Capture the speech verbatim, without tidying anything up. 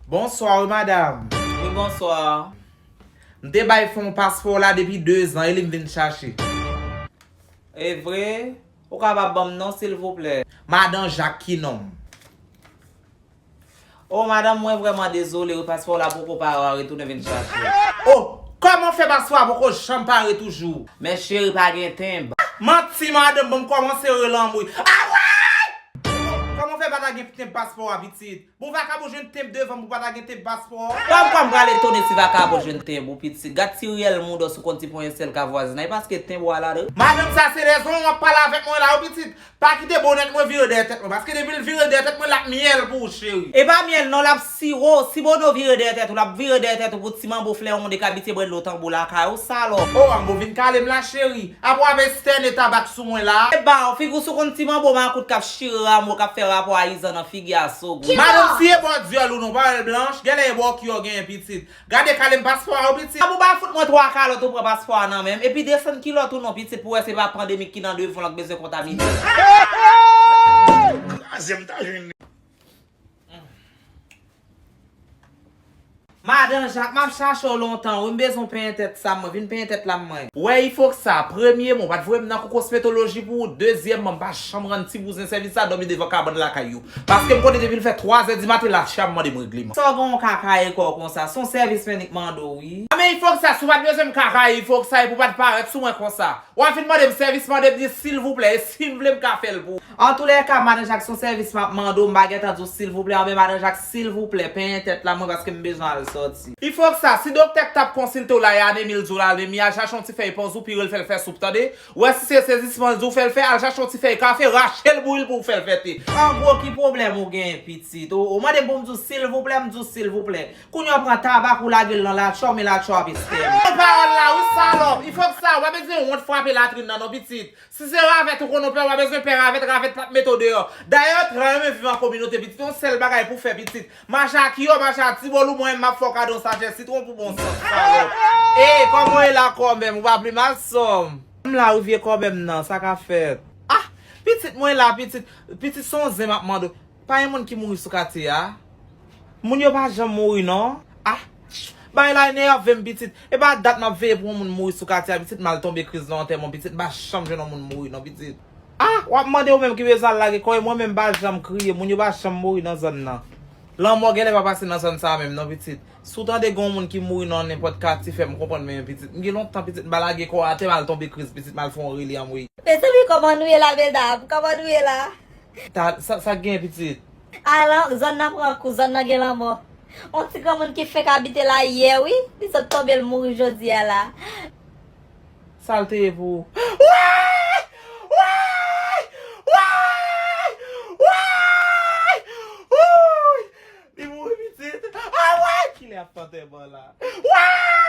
Bonswa wi madam. Wi, bonswa. M te bay fanm paspò w la depi de zan, e li m vin chache. E vre? Ou kapab ban m non, silvouplè? Madan Jak ki non m? O, madanm, mwen vrèman dezole wi, paspò w la poko pare, w a retounen vin chache. O, kòman fè paspò a poko janm pare toujou? Men cheri, pa gen tenb. Manti, madanm, bon, m kòmanse rele anmwe. Awoy! Kòman fè pa ta gen tenb paspò a, pitit? Bon, vakabon jwenn tenb devan m pou pa ta gen tenb paspò. Kòm, kòm pral etone si vakabon jwenn tenb ou, pitit. Gad ti riyèl mouda sou konn ti ponyèt sèl ka vwazinay, paske tenb ou a ladan. Madanm, sa se lèzon w ap pale avèk mwen la, wi, pitit. Pa kite bonèt mwen vire dèyè tèt mwen, paske depi l vire dèyè tèt mwen, l ap myèl pou ou, cheri. E pa myèl non, l ap siwo. Si Bono vire dèyè tèt ou, l ap vire dèyè tèt ou pou ti manbo flè wonde k abitye bwè dlo tanbou lakay ou, salòp. O, manbo vin kale m la, cheri. Apre w ap estène tabak sou mwen la. E ba, figi w sou konn ti manbo makout k ap chire ramo, k ap fè rapò a izan nan figi a sogou. Madanm, si e bò dyòl ou non, pa wè l blanch, genlè e bò ki w genyen pitit. Gade, kale m paspò a wi, pitit. Apre w pa fout mwen twa kalòt, ou pran paspò a nan men m, epi desann kilòt ou non, pitit, pou wè se pa pandemik ki nan devan w lan k bezwen kontamine. Kraze m ta jwenn li. Madan Jak, m ap chache w lontan wi, m bezwen w penyen tèt sa mwen, vin penyen tèt la mwen. Wè, Ifoksa, premyèman, w pa t voye m nan kou kosmetoloji pou ou, dezyèmman, m pa janm rann ti bouzen sèvis sa, dòmi devan kabann lakay yo. Paske m konnen depi l fè twa zè di maten, l ap chache ap mande m regleman. Sa w gen w kakaye kò w konsa? Se yon sèvis m annik mande w wi. A men Ifoksa, si w pa t bezwen m kakaye Ifoksa, epi w pa t parèt sou mwen konsa. W ap vin mande m sèvis, mande m di silvouplè, e si m vle m ka fè l pou ou. Antoulèka, madan Jak, se yon sèvis m ap mande w, m pa gentan di w silvouplè, anben madan Jak, silvouplè, penyen tèt la mwen paske m bezwen al sòti. Ifoksa, si doktè k t ap konsilte w la e anemi l di w l anemi, al chache yon ti fèy panzou, pire l, fè l fè soup, tande? Wè si se sezisman l di w fè l fè, al chache yon ti fèy kafe, rache l, bouyi l pou w fè l fète. An gwo, ki pwoblèm ou genyen, pitit? O, ou mande m pou m di w silvouplè, m di w silvouplè. Kounye a w pran tabak ou lage l nan latchò, men latchò ap estène. Pran pawòl la wi, salòp. Ifoksa, w pa bezwen wont frape latrin nan non, pitit. Si se ravèt ou konn w pè, w pa bezwen pè ravèt, ravèt p ap mete w deyò. Dayè, w ta renmen viv an kominote, pitit. Yon sèl bagay pou w fè, pitit. Mache a kiyò, mache a ti bòl ou, mwen menm m ap fè w kado yon sachè sitwon pou bon sans, salòp. Ey, kòman w ye la kòmèm? Ou pa pli mal, sè m? M la wi, vye kòmèm nan, sa k ap fèt? Ah, pitit, mwen la, pitit. Pitit, se yon zen m ap mande w. Pa gen moun ki mouri sou katye a? Moun yo pa janm mouri non. Ah, bagay la enève m, pitit. E pa dat m ap veye pou yon moun mouri sou katye a, pitit, m al tonbe kriz nan antèman, pitit, m pa janm jwenn yon moun mouri non, pitit. Ah, w ap mande ou menm ki bezwen al lage kò w, e mwen menm m pa janm kriye, moun yo pa janm mouri nan zòn nan. Lanmò genlè pa pase nan zòn sa a menm non, pitit. Si w tande gen yon moun ki mouri nan nenpòt katye, fè m konprann mwen, pitit. M gen lontan, pitit, m pa lage kò atè, m al tonbe kriz, pitit, m al fè yon rele anmwey. Mezanmi, kòman nou ye la, medam? Kòman nou ye la? Ta, sa, sa k gen, pitit? Ala, zòn nan pran kou, zòn nan gen lanmò. On ti granmoun ki fenk abite la yè, wi, li sot tonbe, l mouri jodi a la. Sa l te ye pou ou? Woy! Woy! Woy! Woy! Woy! Li mouri, pitit. Ah, woy! Kilè y ap fè antèman la? Woy!